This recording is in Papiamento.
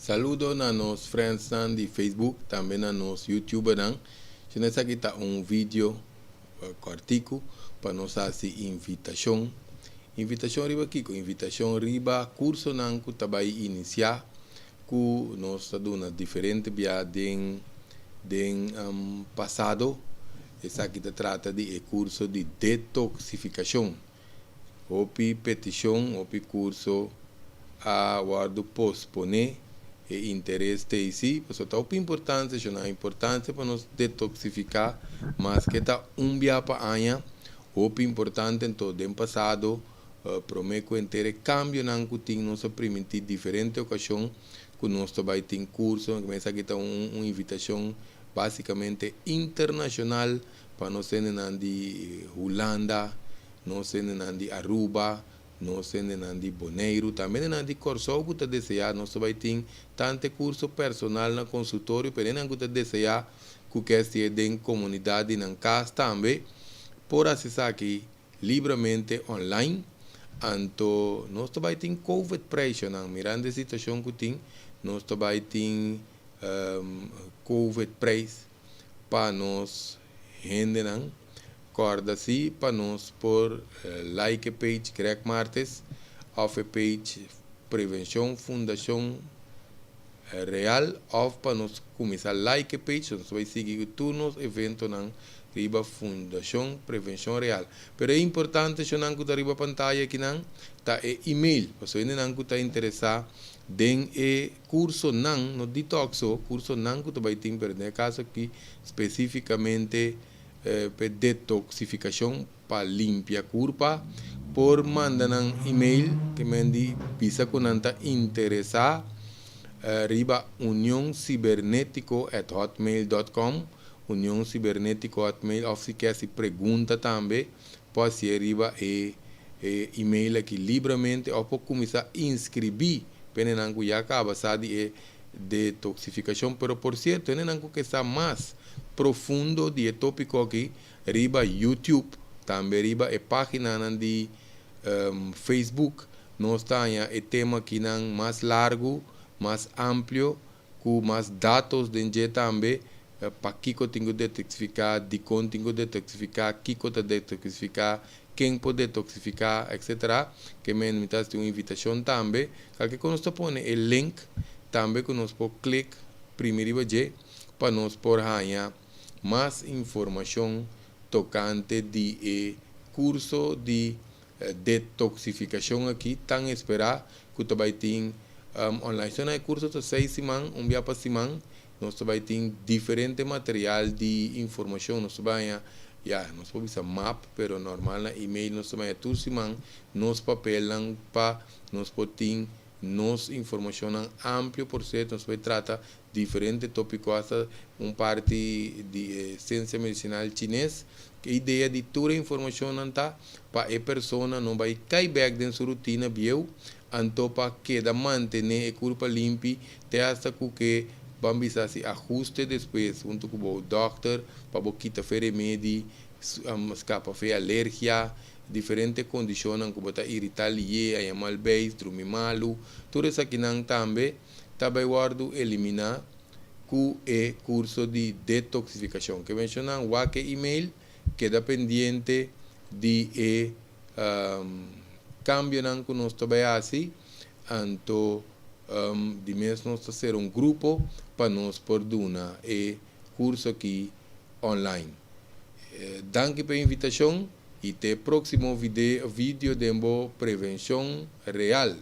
Saludo na nos friendsnan di Facebook, tambe na nos YouTubernan. Si esaki ta un video kòrtiku pa nos hasi invitashon. Invitashon riba kiko? Invitashon riba kursonan ku ta bai inisiá ku nos ta duna diferente bia den pasado. Esaki ta trata di e kurso di detoksifikashon. Hopi petishon, hopi kurso a wòrdu posponé e interes t'ei si, pasobra ta hopi importante, shona importante pa nos detoksifiká, maske ta un bia pa aña, hopi importante. Anto den pasado, promé ku henter e kambionan ku tin, nos a primintí diferente okashon ku nos ta bai tin kurso. Esaki ta un invitashon básikamente internashonal pa nos hendenan di Hulanda, nos hendenan di Aruba, nos hendenan di Boneiru, tambe hendenan di Kòrsou ku ta deseá. Nos ta bai tin tantu kurso personal na konsultorio, pero hendenan ku ta deseá ku ke hasié den komunidat di nan kas tambe por hasi esaki libremente online. Anto nos ta bai tin COVID prijsnan, mirando e situashon ku tin, nos ta bai tin COVID prijs pa nos hendenan. Kòrda si pa nos por like e page Greg Martes òf e page Prevenshon Fundashon Real òf pa nos kuminsá like e page, nos bai sigui tur nos eventonan riba Fundashon Prevenshon Real. Pero e importante, shonnan ku ta riba pantaya akinan, ta e email. Pasobra hendenan ku ta interesá den e kursonan, no detox so, kursonan ku ta bai tin, pero den e kaso aki spesífikamente pa detoksifikashon pa limpia kurpa, por manda nan email ke men di bisa ku nan ta interesá riba unioncibernetico@hotmail.com, unioncibernetico hotmail, òf si ke hasi pregunta tambe por hasié riba e email aki libremente òf por kuminsá inskribí pa hendenan ku ya kaba sa di e detoksifikashon. Pero por sierto, hendenan ku ke sa mas profundo di e tópiko aki, riba YouTube, tambe riba e páginanan di Facebook, nos ta haña e tema akinan mas largu, mas amplio, ku mas datos den dje tambe, pakiko tin ku detoksifiká, dikon tin ku detoksifiká, kiko ta detoksifiká, ken por detoksifiká, etcétera. Ke men mi ta hasi un invitashon tambe. Kalke ku nos ta pone e link tambe ku nos por klik primi riba dje pa nos por haña mas informashon tokante di e kurso di detoksifikashon aki tan esperá ku ta bai tin online. So na e kurso ta 6 siman, un bia pa siman, nos ta bai tin diferente material di informashon. Nos ta bai haña, ya, nos por bisa map, pero normal na email nos ta bai haña tur siman nos papelnan pa nos por tin nos informashonnan amplio. Por sierto, nos bai trata diferente tópiko, hasta un parti di siensia medisinal chines. E idea di tur e informashonnan ta pa e persona no bai kai bèk den su rutina bieu, anto pa keda mantené e kurpa limpi te hasta ku ke ban bisa hasi ahuste despues huntu ku bo dòkter pa bo kita fe remedi, skapa fe alergia, diferente kondishonnan ku bo ta iritá lié, haña mal beis, drumi malu. Tur esakinan tambe ta bai wòrdu eliminá ku e kurso di detoksifikashon. Ke menshoná, wak e email, keda pendiente di e kambionan ku nos ta bai hasi, anto di mes nos ta sera un grupo pa nos por duna e kurso aki online. Danki pa e invitashon i te próksimo video den bo Prevenshon Real.